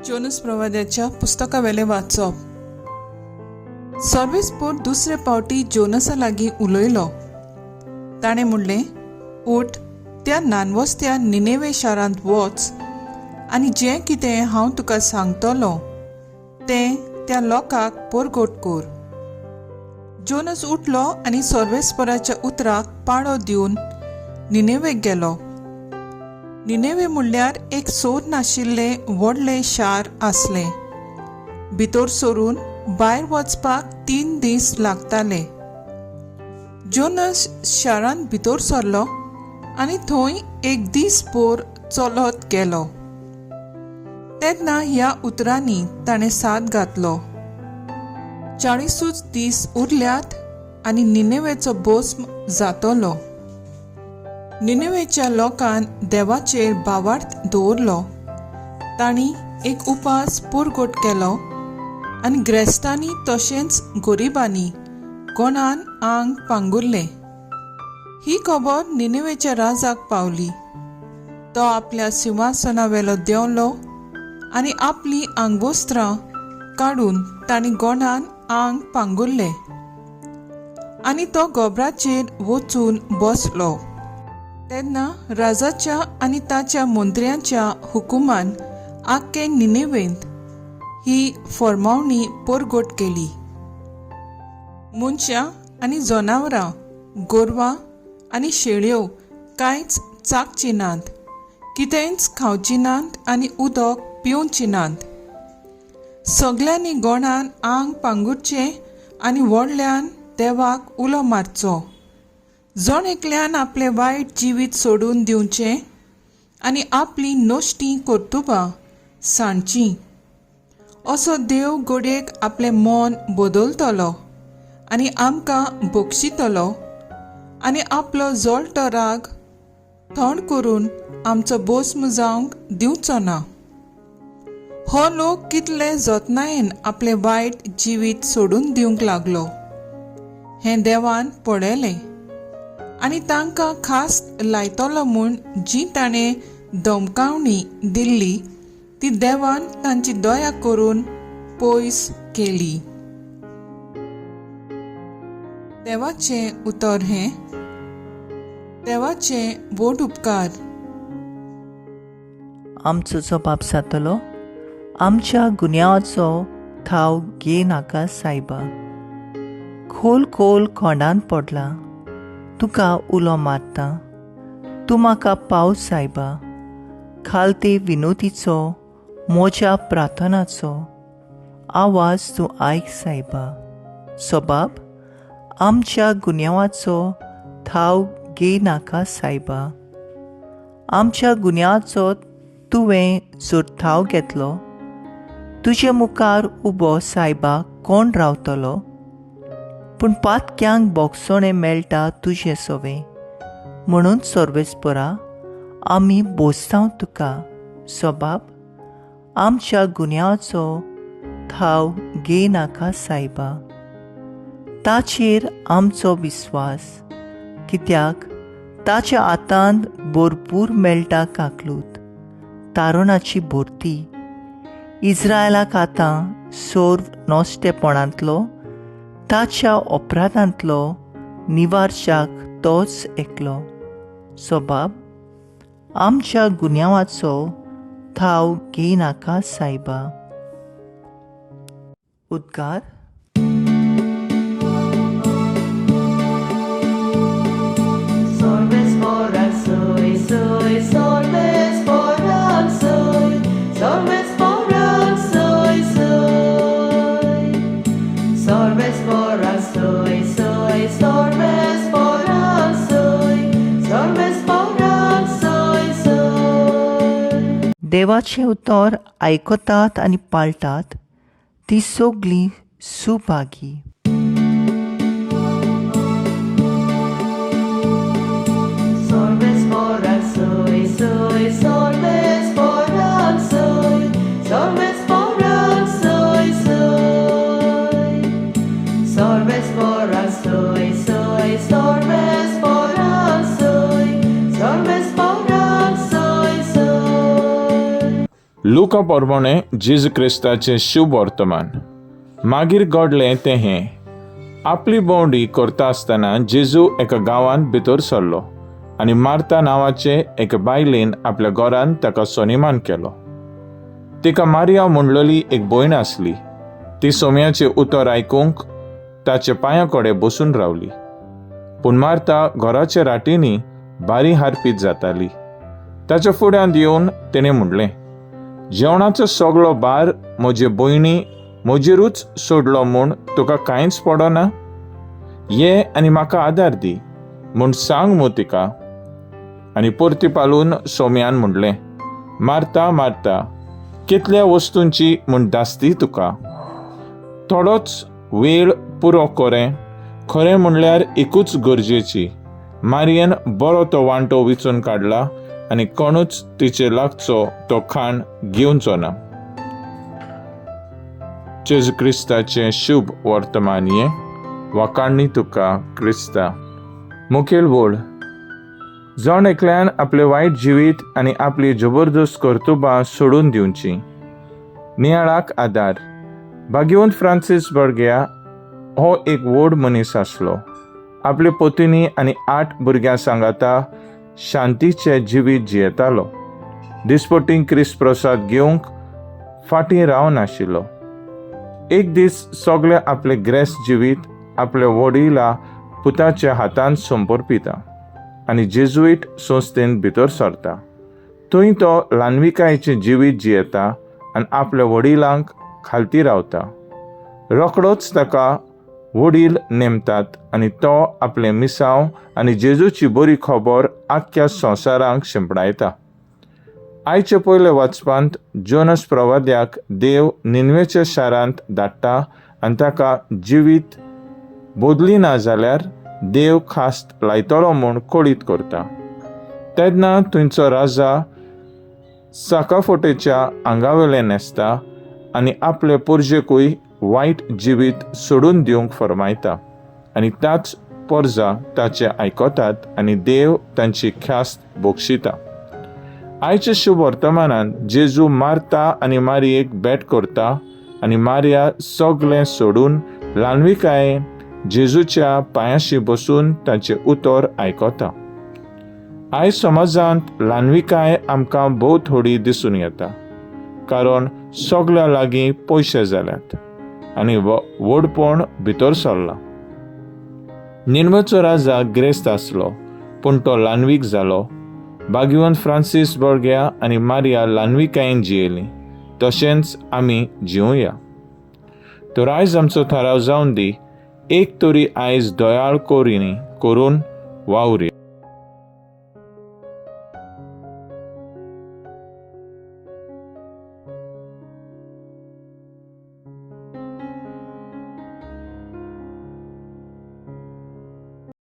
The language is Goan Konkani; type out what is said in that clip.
जोनस प्रवाद्याच्या पुस्तकावेलें वाचप. सर्वेस्पोर दुसरे पावटी जोनसा लागीं उलयलो. ताणें म्हणलें, उठ, त्या नानवस्त्या निनेवे शारांत वच आनी जें कितें हांव तुका सांगतलो तें त्या लोकांक परगट कर. जोनस उठलो आनी सर्वेस्पराच्या उतराक पाळो दिवन निनेवेक गेलो. निनेवे म्हणल्यार एक सोर नाशिल्लें व्हडलें शार आसलें. भितर सरून भायर वचपाक 3 दीस लागताले. जोनस शारांत भितर सरलो आनी थंय एक दीस भर चलत गेलो. तेन्ना ह्या उतरांनी ताणें साद घातलो, 40 दीस उरल्यात आनी निनेवेचो भस्म जातलो. निनेवेच्या लोकान देवाचेर भावार्थ दवरलो. तांणी एक उपास पुरगोट केलो आनी ग्रेस्तांनी तशेंच गरिबांनी कोणान आंग पांगुरलें. ही खबर निनेवेच्या राजाक पावली. तो आपल्या सिंहासनावेलो देंवलो आनी आपलीं आंगवस्त्रां काडून तांणी गोणान आंग पांगुरलें आनी तो गोबराचेर वचून बसलो. तेन्ना राजाच्या आनी ताच्या मंत्र्यांच्या हुकुमान आख्खे निनेवेंत ही फर्मावणी परगट केली. मनशां आनी जनावरां, गोरवां आनी शेळयो कांयच चाकची नात, कितेंच खावची नात आनी उदक पिवची नात. सगल्यांनी गोणान आंग पांगुरचें आनी व्हडल्यान देवाक उलो मारचो. जण एकल्यान आपलें वायट जिवीत सोडून दिवचें आनी आपलीं नश्टीं कर्तुबां सांडचीं. असो देव घडयेक आपलें मन बदलतलो आनी आमकां बक्षितलो आनी आपलो जळटो राग थंड करून आमचो भस्म जावंक दिवचो ना. हो लोक कितले जतनायेन आपलें वायट जिवीत सोडून दिवंक लागलो हें देवान पळयलें आनी तांकां खास लायतलो म्हूण जी ताणें धमकावणी दिल्ली ती देवान तांची दया करून पयस केली. देवाचें उतर हें. देवाचें व्हड उपकार. आमचो जबाब जातलो, आमच्या गुन्यांवाचो थाव घे नाका सायबा. खोल खोल खोंडान पडला, तुका उलो मारता, तूं म्हाका पाव सायबा. खालते विनोदीचो म्हज्या प्रार्थनाचो आवाज तूं आयक सायबा. सबाब, आमच्या गुन्यांवाचो थाव घे नाका सायबा. आमच्या गुन्यांवाचो तुवें जर थाव घेतलो, तुजे मुखार उबो सायबा कोण रावतलो? पूण पातक्यांक बोगसणें मेळटा तुजें सवें, म्हणून सर्वेस्परा आमी बोसतांव तुका. सबाब, आमच्या गुन्यांवाचो थाव घे नाका सायबा. ताचेर आमचो विस्वास, कित्याक ताच्या हातांत भरपूर मेळटा काकलूत, तारुणाची भरती. इस्रायलाक आतां सोर्व नश्टेपणांतलो ताच्या अपराधांतलो निवारच्याक तोच एकलो. सबाब, आमच्या गुन्यांवाचो थाव घे नाका सायबा. उद्गार. देवाचें उतर आयकतात आनी पाळटात ती सगळीं सुभागी. लुका प्रमाणे जेजू क्रिस्ताचें शुभ वर्तमान. मागीर घडलें तें हें, आपली भोंवडी करता आसतना जेजू एका गांवांत भितर सरलो आनी मार्ता नांवाचे एके बायलेन आपल्या घरांत ताका सनिमान केलो. तिका मारिया म्हणलेली एक भयण आसली. ती सोम्याचें उतर आयकूंक ताच्या पांया कडेन बसून रावली. पूण मार्ता घराच्या राटींनी बारी हारपीत जाताली. ताच्या फुड्यांत येवन तिणें म्हणलें, जेवणाचो सगळो भार म्हजे भयणी म्हजेरूच सोडलो म्हूण तुका कांयच पडना? ये आनी म्हाका आदार दी म्हूण सांग मू तिका. आनी परती पालून सोम्यान म्हणलें, मारता मारता, कितल्या वस्तूंची म्हूण दासती तुका? थोडोच वेळ पुरो कोरें. खरें म्हणल्यार एकूच गरजेची. मारयेन बरो तो वांटो विचून काडला आनी कोणूच तिचे लागचो तो खाण घेवचो ना. जेजू क्रिस्ताचें शुभ वर्तमान हें. वाखाणणी तुका क्रिस्ता. मुखेल वळ. जण एकल्यान आपलें वायट जिवीत आनी आपली जबरदस्त कर्तुबां सोडून दिवची. नियाळाक आदार. भाग्यवंत फ्रांसीस बर्ग्या हो एक व्हड मनीस आसलो. आपले पत्नी आनी 8 भुरग्यां सांगाता शांतीचें जिवीत जियेतालो. दिसपटी क्रिस्त प्रसाद घेवंक फाटीं रावनाशिल्लो. एक दीस सगळे आपले ग्रेस जिवीत आपल्या वडिला पुताच्या हातांत संपर्पिता आनी जेजुईट संस्थेंत भितर सरता. थंय तो ल्हानविकायेचें जिवीत जियेता आनी आपल्या वडिलांक खालती रावता. रोखडोच ताका वडील नेमतात आनी तो आपलें मिसांव आनी जेजूची बरी खबर आख्ख्या संवसाराक शिंपडायता. आयचे पयले वाचपांत जोनस प्रवाद्याक देव निनवेच्या शारांत धाडटा आनी ताका जिवीत बदली ना जाल्यार देव खास्त लायतलो म्हूण कळीत करता. तेन्ना थंयचो राजा साकाफोटेच्या आंगावेलें न्हेसता आनी आपले पोरजेकूय वायट जिवीत सोडून दिवंक फरमायता आनी त्याच पोरजा ताचे आयकतात आनी देव तांची ख्यास्त बक्षिता. आयच्या शुभ वर्तमानान जेजू मारता आनी मारयेक भेट करता आनी मारिया सगळें सोडून ल्हानविकायेन जेजूच्या पांयाशी बसून ताचें उतर आयकता. आयज समाजांत ल्हानविकाय आमकां भोव थोडी दिसून येता, कारण सगळ्या लागीं पयशे जाल्यात आनी व्हडपण भितर सरलां. निनवेचो राजा ग्रेस्त आसलो, पूण तो ल्हानवीक जालो. भाग्यवंत फ्रांसीस बोर्ग्या आनी मारिया ल्हानविकायेन जियेलीं, तशेंच आमी जिवया. तर आयज आमचो थाराव जावन दी, एक तरी आयज दयाळ कोरिनी करून वावुरया.